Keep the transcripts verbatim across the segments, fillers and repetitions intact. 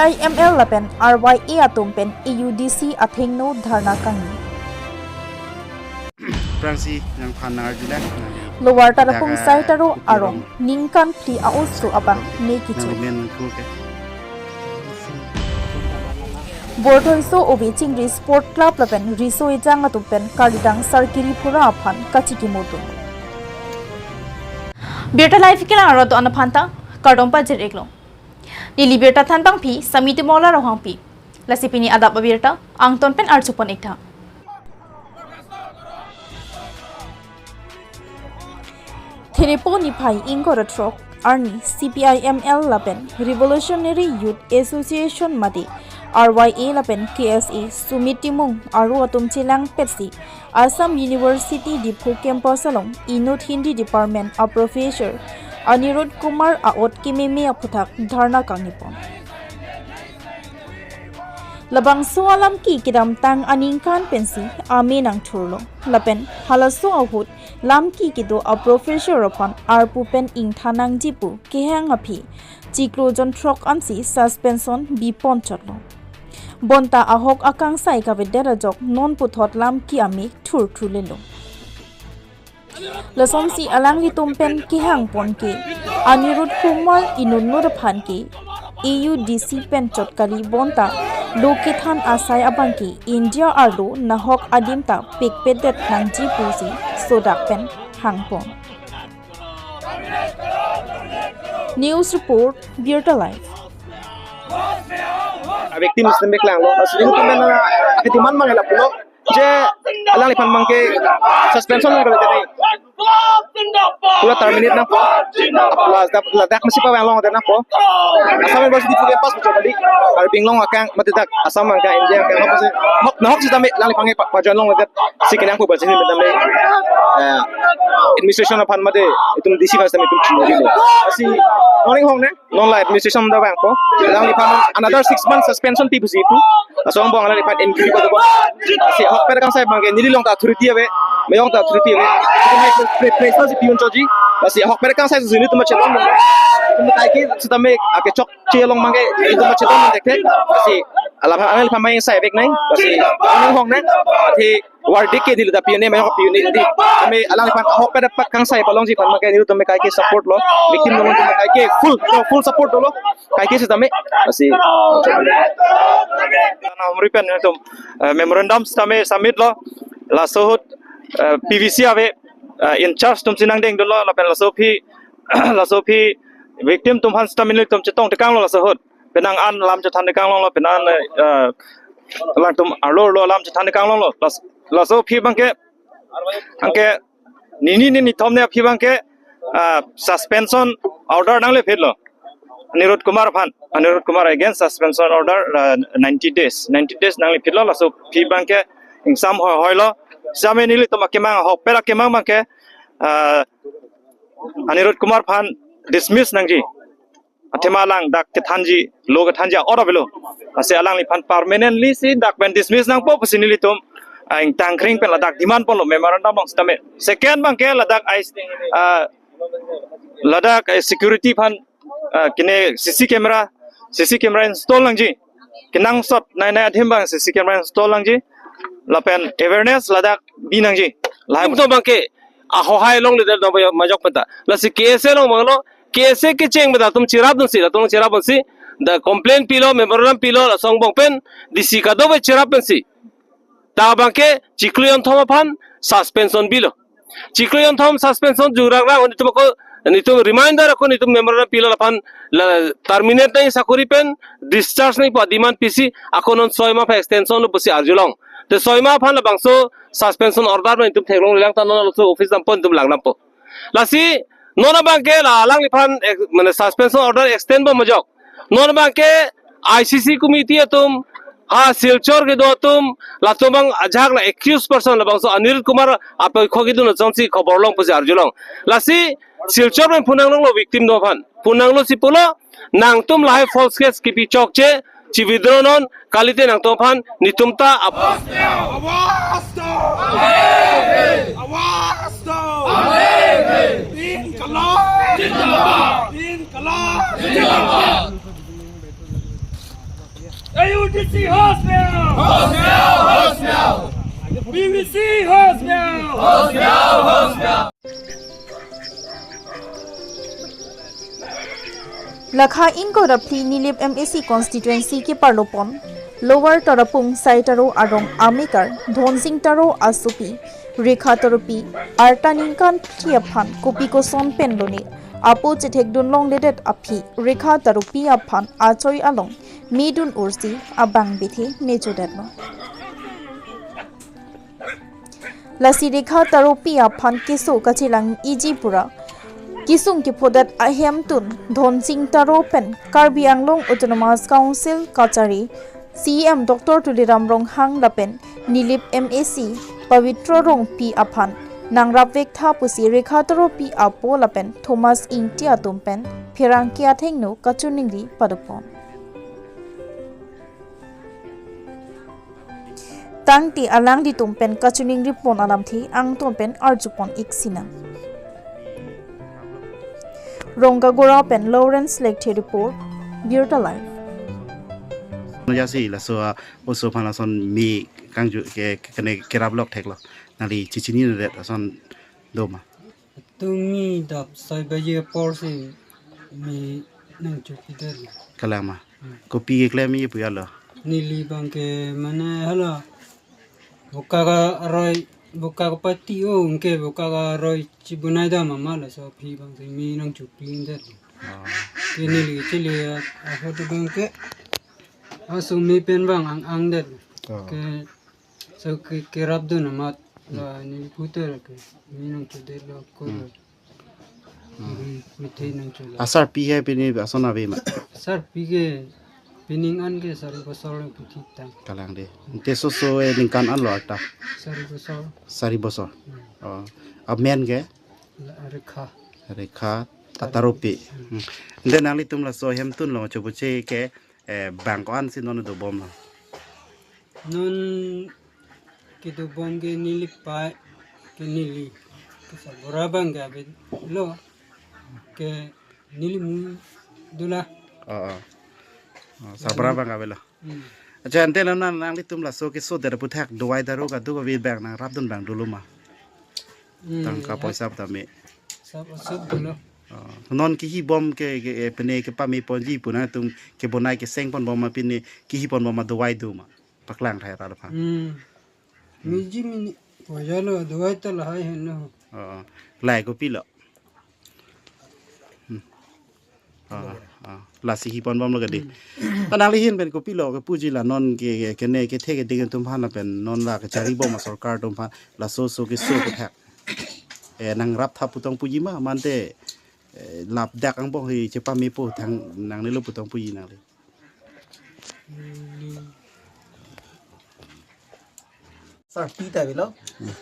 I M L lapen R Y A atum pen A U D C athengno dharna kangni. Prangsi nangphan nangarjulang. Lower Tarapung Sai Taro arong ningkan phli a-oso abang ne kecho. Nangmen nangkhu ke. Borthoiso ove chingri Sport Club lapen riso ejang atum pen kardidang Sarkiri Phura aphan kachikimodun. Birta Live kelang arlo do-an aphan ta kardom pajir-iklo. Neli birta than abangpi Samiti Mola Rohangpi. Lasi pini adap abirta angton pen arjupon-iktha. Therepo niphai ingkoi ra throk arni C P I M L lapen Revolutionary Youth Association mate R Y A lapen K S A Sumit Timung aro atum chelangpetsi Assam University Diphu campus along inut Hindi department a professor Anirudh Kumar a-ot kememe aphuthak dharna kangnipon. Labangso alamki kedamtang aningkan pensi ame nangthurlo. Lapen halaso ahut lamki kedo a professor aphan arpu pen ingthan nangji pu kehang aphi chiklo jon throk ansi suspension bipon chotlo. Bonta ahok akangsai kavedet ajok non puthot lamki ame thurthu lelo. Lasonsi alanglitum pen kehangpon ke Anirudh Kumar inut nut aphan ke A U D C pen chot kali bonta lo kethan asai abang ke India arlo nahok adim ta pekpedet nangji pusi sodak pen hangpon. News report, Birta Live. A victim sitame klanglo, a sitame klanglo, a ketiman mangela pulo. Je alangliphan abangke suspension lo kali tadi. Pura terminate nangpo. Plus dak ladak masi pavang longdet nangpo. Assam University pura pas betul kali. Karbi Anglong akang mati dak Assam akang India akang hok si hok nahok sitame alangliphan ke pa- pajoin longdet si kenang pu basi sitame. Eh, administration aphan mate itum D C aphan sitame itum chini dilo. Si morning hong ne. Non la administration ta vangpo. Alangliphan another six months suspension pi pusi pu. Laso angbong alangliphan inquiry ko dopo. Si ahokpet akangsai abangke neli along ta authority ave. Meyong ta authority ave. Itum hai pre- pre- place si pi-un chotji. Si ahokpet akangsai si nelitum chetong. Itum kaike sitame ake chokche along abangke itum chetong dekte. Si alaphan alangliphan mai sai vek nai. Si morning hong nai. Athe verdict ke neli ta pi-un-e, meyong pi-un-e di. Tame alangliphan ahokpet akangsai palongji aphan abangke nelitum kaike support lo. Victim along itum kaike full full support dolo. Kaike sitame. Lasi. Nahumri pen itum, eh, memorandum sitame submit lo. Laso ahut, eh, P V C ave, eh, in charge atum si nangdeng dolo lapen laso aphi laso aphi victim atum aphan sitame nelitum chetong tekanglo laso ahut. Penang an lam chethan tekang longlo, penang, eh, alangtum arlo arlo lam chethan tekang longlo. Las- laso aphi abangke, anke nini nini thom ne aphi abangke, ah, suspension order nangle phitlo. Anirudh Kumar aphan, Anirudh Kumar against suspension order, ah, ninety days, ninety days nangle phitlo. Laso aphi abangke ingsam hoi hoilo. Sitame nelitum akemang ahokpet akemang abangke, ah, Anirudh Kumar aphan dismiss nangji. Athema alang dak kethanji, lo kethanji a-order avelo. Lasi alangliphan permanently si dak pen dismiss nangpo pusi nelitum, ah, ingtangkring pen ladak demand ponlo memorandum along sitame. Second abangke ladak I, ah, ladak, eh, security aphan, ah, kene C C camera, C C camera install nangji. Kenangsot nai nai adim abang C C camera install nangji. Lapen awareness ladak bi nangji. Lahai itum abangke ahohai longledet nang majok penta. Lasi K S A along abanglo, K S A kecheng penta itum chirap dunsi, latum chirap dunsi. The complaint pilo, memorandum pilo, laso angbong pen D C kadokave chirap pensi. Ta abangke chiklo jonthom aphan suspension bilo. Chiklo jonthom suspension jurang rang, nitum ako, nitum reminder ako, nitum memorandum pilo laphan la terminate nangji sakori pen discharge nangji pu demand pisi ako non soi ma aphan extension lo pusi arjulong. Te soi ma aphan labangso suspension order ma itum theklonglelang ta non laso office dampo itum lang dampo. Lasi non abangke la alangliphan ek- mane suspension order extend bom majok. Non abangke I C C committee atum ha Silchar kedo atum latum abang ajak la accused person labangso Anirudh Kumar apoikho kedun asonsi khobor long pusi arjulong. Lasi Silchar pen phunang longlo victim atum aphan. Phunanglo si pulo nangtum lahai false case kipi chokche chi withdraw non, kalite nangtum aphan nitum ta ap- आवाज दो! आवाज दो! इनकलाब! जिंदाबाद! इनकलाब! जिंदाबाद! A U D C host now! Host now! Host now! B B C host now! Host now! Host now! Lakha ingkoi ra phli Nilip M A C constituency keparlopon Lower Tarapung Sai Taro arong amekar Dhonsing Taro asopi Rekha Taropi arta ningkan phli aphan kopi koson pen lone apo chethekdun longledet aphi Rekha Taropi aphan achoi along medun ursi abang bethe mejodetlo. Lasi Rekha Taropi aphan keso kachelang iji pura kesung kephodet ahemtun Dhonsing Taro pen Karbi Anglong Autonomous Council kachari C E M Doctor Tuliram Ronghang lapen Nilip M A C Pavitra Rongpi aphan nangrapvek tha pusi Rekha Taropi apo lapen Thomas Ingti atum pen pherangke athengno kachiningri padopon. Tangte alanglitum pen kachiningripon alamthe angton pen arjupon ik sinang. Rongkagora pen Lawrence Lekthe report, Birta Live. Nujasi laso a oso aphan lason me kangju ke, ke, kene kerap lok theklo. Nangli chechininedet ason doma. Tumi dap sai baje apor si me nangchopidet. Kalang ma. Hmm. Kopi keklem me pu ya lo. Neli abang ke mane hala. Boka ka aroi, boka kapati o, anke boka ka aroi chibunai dam ma laso aphi abang si me nangchopidet. Ah. Ke neli chele a, a photo abang ke. Aso me pen abang ang-angdet. Ah. Ke so ke, kerapdun amat la neli puter ke me nangchodetlo ko. Hmm. Hmm. Mithe nangcholo. Asarpi he pini ason ave ma. Sarpi ke pining an ke sari bosor puthit tang. Kalang de. Te soso e ningkan an lo arta. Sari bosor. Sari bosor. Hmm. Oh. Amen ke? La Rekha. Rekha Taropi. Hmm. Ante nanglitum laso ahemtun lo chobuche ke, eh, bang ko-an si non dobom lo. Non kedobom ke neli pa ke neli. Ke sabura abang ke avelo. Ke neli mu dola. Oh, oh. Oh, sabura abang avelo. Hmm. Acha, ante lo nang, nanglitum laso kesodet aputhak dawai daru kadokave abang nangrapdun abang dolo ma. Hmm, tangka ya. Poisa tame. Sab asut dolo. Oh, non kehibom ke, ke, eh, pine kepameponji pu nangtum kebonai kesengponbom ma pine kehibom ma dawai do ma. Paklang thai ra aphan. Hmm. Miji mini poisa lo dawai ta lahai henlo. Oh, oh. Lahai kopilo? Hmm. Ah, ah. Lasi hiponbom lo kadi. Hmm. Ta nangli ahin pen kopilo kepuji la non ke, ke, kene kethe keding atum aphan lapen non la kecharibom a sorkar atum aphan laso so keso aputhak. Eh, nangrap tha pu tong puji ma mante, eh, ladak angbong hi chepamepo thang nangnelo pu tong puji nangli. Sarpi ta avelo. Hmm.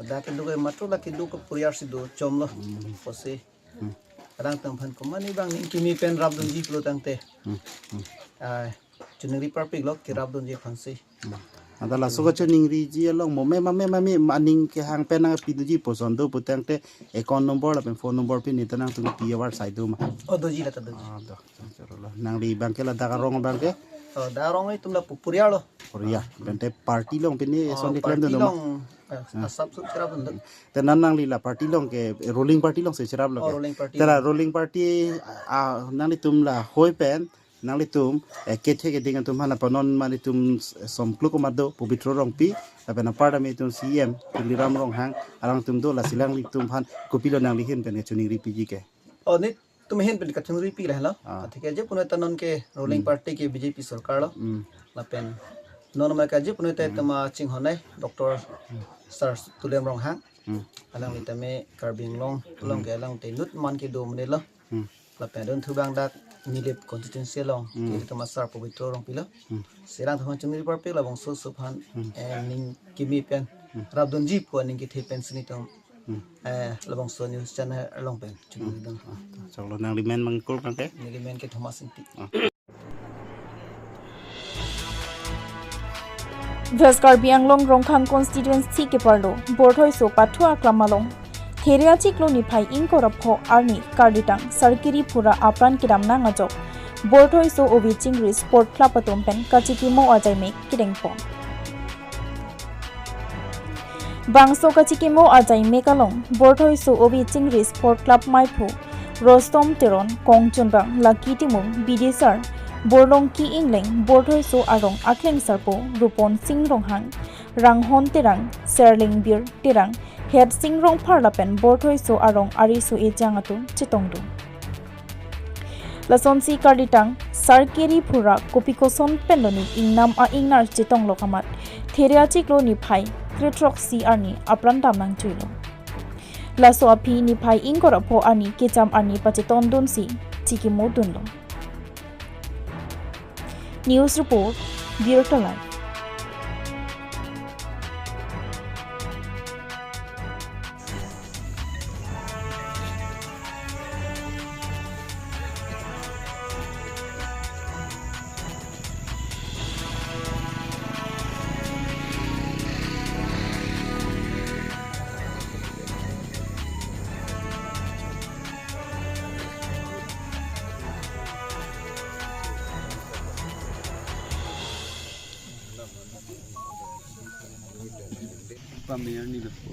Dak keduk ke matro la keduk ke puriar si do chomlo. Hmm. Pusi. Hmm. Kadang tang aphan komat ni abang ning kimi pen rapdunji pulo tangte. Hmm. Hmm. Ah, chiningri parpiklo kerapdunji aphansi. Hmm. Anta laso kachiningriji along mo mema mema me aning kehang pen nangpidunji puson do pu tangte account number lapen phone number pine ta nangtum pi avarsai do ma. Oh, doji la ta doji. Ah, do. Choro lo. Nangli abang ke ladak arong abang ke? Oh, dak arong itum la pu puriar lo. Puriar. Ante party along pine, oh, eson declare party do ma? Along, eh, ah, asap sup cherapdun. Te non nangli la party along ke, eh, ruling party along si cheraplo ke? Oh, ruling party. Te la ruling party, ah, nanglitum lahai pen nanglitum, eh, kethe keding atum aphan apon non mane itum s-, somkluk komat do, Pavitra Rongpi, lapen apar tame itum C E M Tuliram Ronghang, alangtum do, lasi alanglitum aphan kopilo nangli ahin pen kachiningripiji ke? Oh, netum ahin pen kachiningripi lahelo. Ah. Atheke je punoi ta non ke ruling, hmm, party ke B J P sorkar lo. Hmm. Lapen non ma ke je punoi ta, hmm, itum achinghon ai Doctor, hmm, Sir Tuliram Ronghang. Hmm. Alangli tame Karbi Anglong, hmm, along ke alang te inut man kedo amonit lo. Hmm. Lapen adunthu abang dak Nilip constituency along, hmm, ke itum a Sir Pavitra Rongpi lo. Hmm. Si alangtum aphan chiningri parpik labangso oso aphan, hmm, eh, ning kimi pen, hmm, rapdunji pu aning kethe pensi netum, hmm, eh, labangso news channel along pen chiningri, hmm, dun. Ah, choklo, nangli men mangkur abang ke? Neli men ke Thomas Ingti. Ah. West Karbi Anglong Rongkhang constituency keparlo Borthoiso pathu aklam along There achiklo niphai ingkoi ra pho arni karlitang Sarkiri Phura apran kedamnang ajok Borthoiso Ove Chingri Sport Club atum pen kachikimo ajaimek kedengpon. Bangso kachikimo ajaimek along Borthoiso Ove Chingri Sport Club maiphu Rostom Teron, kongchunbang Lucky Timung, bidisar Borlongki Ingleng, Borthoiso arong aklengsarpo Rupon Sing Ronghang, Ranghon Terang, Serling Bir Terang, Het Sing Rongphar lapen Borthoiso arong ariso ejang atum chetongdun. Lasonsi karlitang Sarkiri Phura kopi koson penloni ingnam a-ingnar chetonglok amat Theria chiklo niphai kre-throksi arni apran dam nangchuilo. Laso aphi niphai ingkoi ra pho arni kecham arni pachetongdunsi chikimodunlo. News report, Birta Live.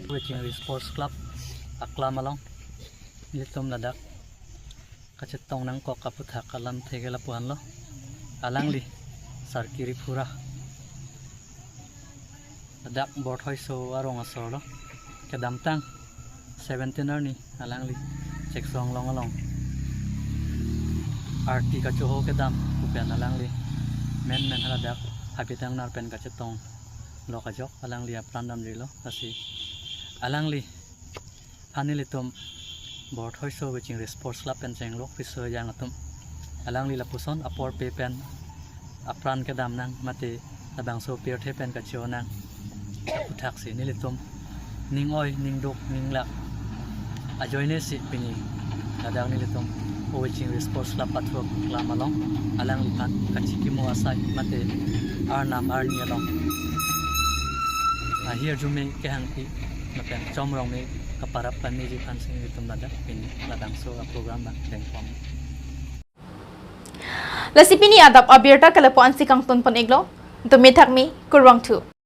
Ove Chingri Sports Club aklam along nelitum ladak kachetong nangkok aputhak alamthe ke lapu-anlo. Alangli Sarkiri Phura, ladak Borthoiso arong asorlo. Kedamtang seventeen arni alangli Cheksong Long along arti kachoho kedam pu pen alangli menmen haladak Habitang Nar pen kachetonglok ajok alangli apran damrilo. Lasi alangli aphan nelitum Borthoiso Ove Chingri Sports Club pen chenglok piso ejang atum, alangli lapuson apor pe pen apran kedam nang mate labangso pirthe pen kacho nang aputhaksi nelitum ning oi, ning duk, ning lak ajoinesi pini ladak nelitum Ove Chingri Sports Club pathu aklam along alangliphan kachikimo asai mate arnam arni along ahirjume kehangpi lapen chomrongme kaparap pameji aphansi nelitum ladak pini labangso aprogram abang dengpon. Lasi pini adap abirta ke lapu-ansi kangtonpon-iklo. Dome thakme, kurvangthu.